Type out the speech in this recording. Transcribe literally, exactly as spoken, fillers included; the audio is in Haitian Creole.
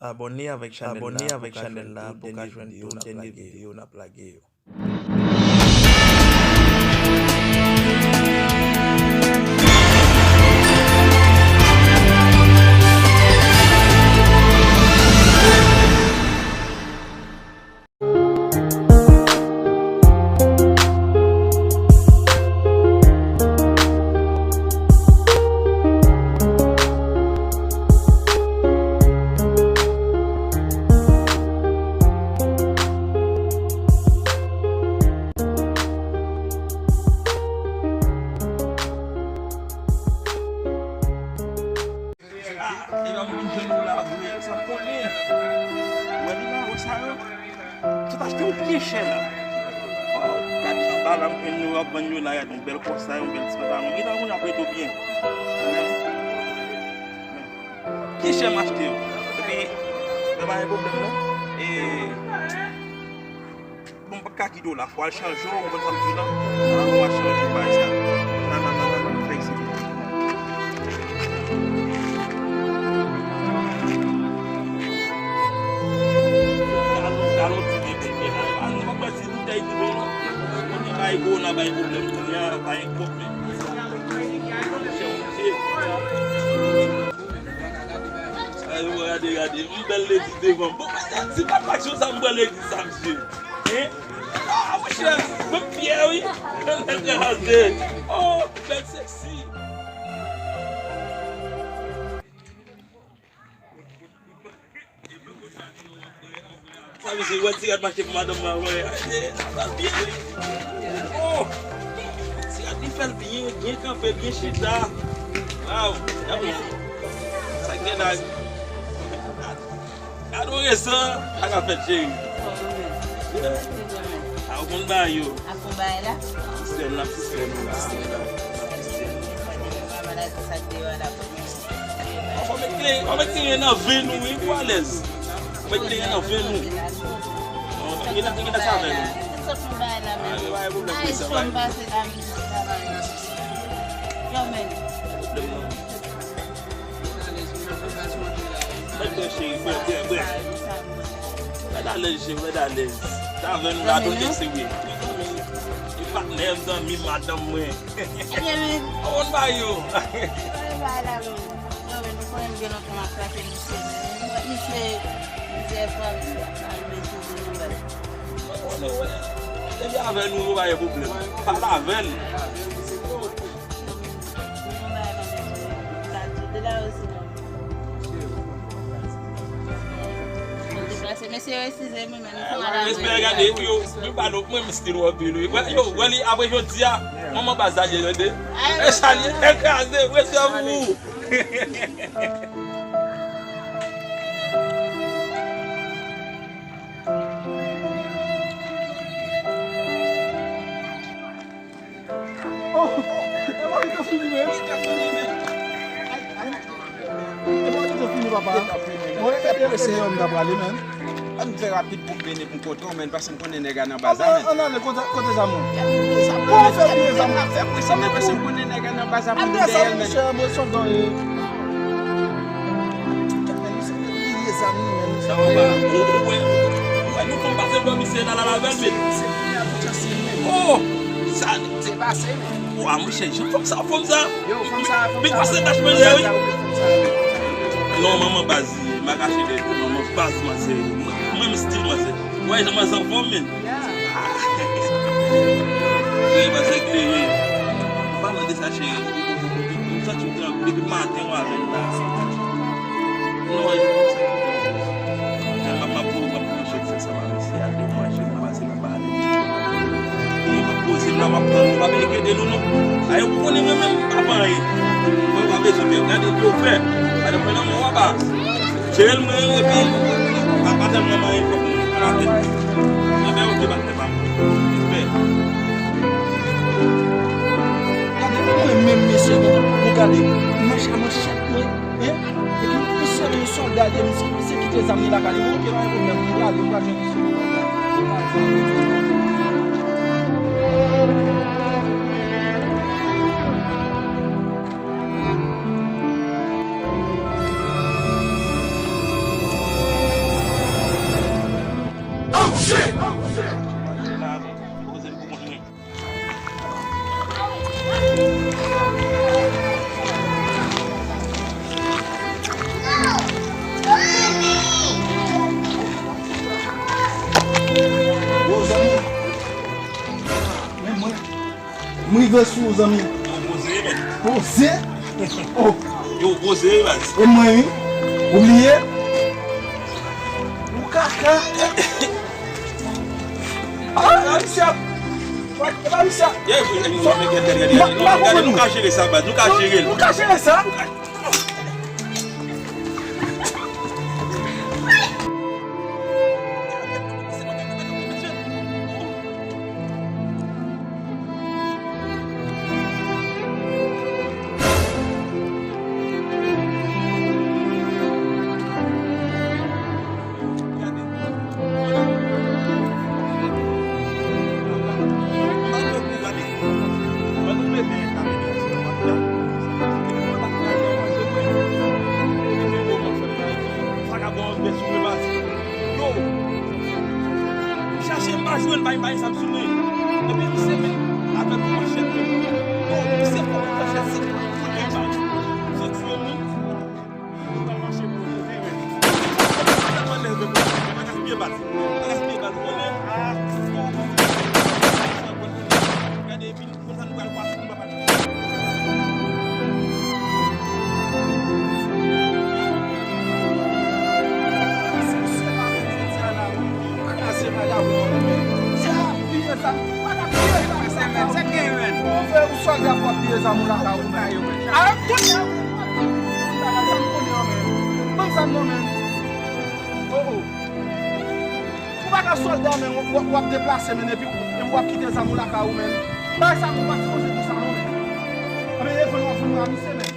Abòne avèk chanèl la pou w ka jwenn tout dènye videyo n ap lage yo. Epa m vin jwenn ou la vre, sa konnen. Ou wè li la, wè sa yo? Sot achte yon byen chè la. Oh, gade anba la, m jwenn yo ap vann yo la, gade yon bèl kòsa, yon bèl ti pantalon. Gentan moun ap rete w byen. Byen chè m achte yo. Epi, men pa gen pwoblèm non. E, Bon, m p ap ka kite w la, fò w al chanje w, ou konn sa m di w la? An, ou al chanje w, bagay sa. Nan, nan, nan, nan, nan, fè isit. Talon, talon ti bebe, bebe, a, a, nou pa pral di bouteyi di vin non. Kounye a bay gwo, nan bay pwoblèm, kounye a bay pwoblèm. Chè, Bondye. Ay, gade, gade, yon bèl legliz devan m. Bon, si pa t aksyon sa, m pran legliz sa, mesye. Hein? Ah, monchè, mwen fyè, wi. Nèg kraze. Oh, bèl seksi. Sa vle di, wè ti rad mache pou madanm mwen, wè. Ay, sa pral byen, wi. Oh! Ti rad li fè l byen, byen kanpe, byen chita. Waw! Gade sa k gen la. Adoresan, sa k ap fèt, cheri? Yeah. A, ou konn bagay yo. Ap fon bagay la? Sistèm la, sistèm la, sistèm la. Mwen malad sa k deyò la pou mwen. Fò met kleren, fò met kleren nan venn nou, wi, pou alèz. Fò met kleren nan venn nou. Gen nan, gen nan chavè nou. Sot pou bay la menm. Ay, pa gen pwoblèm pou sa, bay. Yo, men. Bwè, bwè, cheri, bwè, bwè, bwè. Rèd alèz, cheri, rèd alèz. Chavè nou la, tonbe serye. E patnè m, zanmi, madanm mwen. Ebyen, men. Kòman n ba yo? Kòman n ba la, men? Yo, men, nou konnen m gen lontan m ap frape misye, men. Mwen, misye, plizyè fwa, misye ap alme sou nou, men. Mwen konnen, wè. Depi avè nou, nou pa gen pwoblèm. Pale avè l. Mesye yo eskize m, men nou fè mal avè yo. Respè, gade, yo, mwen pa nou, mwen m still wè anpil, wi. Wè, yo, wè li apre jodi a, manman baz la, tande. E sa li, e kraze, respè pou ou. Oh, e pa li te fini, men. E pa li te fini, papa. Mwen, e, e, se yon m ta prale, men. Ann fè rapid pou m vini pou m kontre w, men, paske m konnen nèg la nan baz la, men. Ann ale, kote, kote zam ou? Bon, fè bliye zam ou. Fè presyon, men, paske m konnen nèg la nan baz la pou m vin dèyè l, men. Adrès a mwen, chè, mwen sòt nan ye. Sa va pa. Ou, ou wè, ou wè yon fanm pase bò misye la, la, la, avè l, men. Oh! Sa, se pase, men. Wa, monchè, jan fanm sa, fanm sa. Yo, fanm sa, fanm sa. Vin pase dach mwen, wi. Non, manman baz, m pa kache de manman baz, manzè. Mwen, mwen, stil, manzè. Ou wè, jan manzè anfòm, men. Wi, manzè klere. Palan de sa, cheri. M santi m tranble depi maten, ou avè m la. Non, e, m ap, m ap, m ap, m ap chèche sa, pa misye, al de manje, m pase nan pale. E m ap poze m la, m ap tann nou, pa bliye gade nou, non. Ayo, ou konnen mwen menm, m pa fè anyen. Mwen pa bezwen pè, gade pou w fè. Gade mwen nan mwen, w ap a. Jere l mwen, epi, pa, pa tèlman manyen, fòk mwen, pa la tèt. Mwen fè, oke, pa tèt pa mwen. Respè. Gade, mwen menm, mesye, bon, bon, gade, mwen, mwen, mwen, Hein? Epi, misye, yon sòlda li ye, misye, misye kite zam li lakay li. Bon, oke, pa gen pwoblèm. Li prale, li pral jwenn misye. Poze sou ou, zanmi. Yo, poze, men. Poze? Oh. Yo, poze, baz. E mwen, wi. Ou bliye? Ou kaka. Ah, misye ap, e pa misye ap. Gade, nou ka jere sa, baz. Nou ka jere l. Nou ka jere sa. Vagabon, bèt sou mwen, baz. Yo, m chache, m pa jwenn, bay, bay zam sou mwen. Epi misye menm avèk yon manchèt menm. Yo, misye pran yon manchèt, se pou mwen, bay. Misye tiye m, wi. Nou pral mache pou nou, wi, men. Pa gaspiye bal. Pa gaspiye bal, ou konnen. Ah. Gade, epi konsa nou pral pase, nou pa pase. Ou fè ou sòlda pou ap pile zam ou lakay ou, men. Arèt tout. Ban m zam non, men. Oh, oh. Ou pa ka sòlda, men w, w, w ap deplase, men, epi w ap kite zam ou lakay ou, men. Bagay sa, nou pa sipoze pou sa, non, men. Anben, e vre w ap vin ramise, men.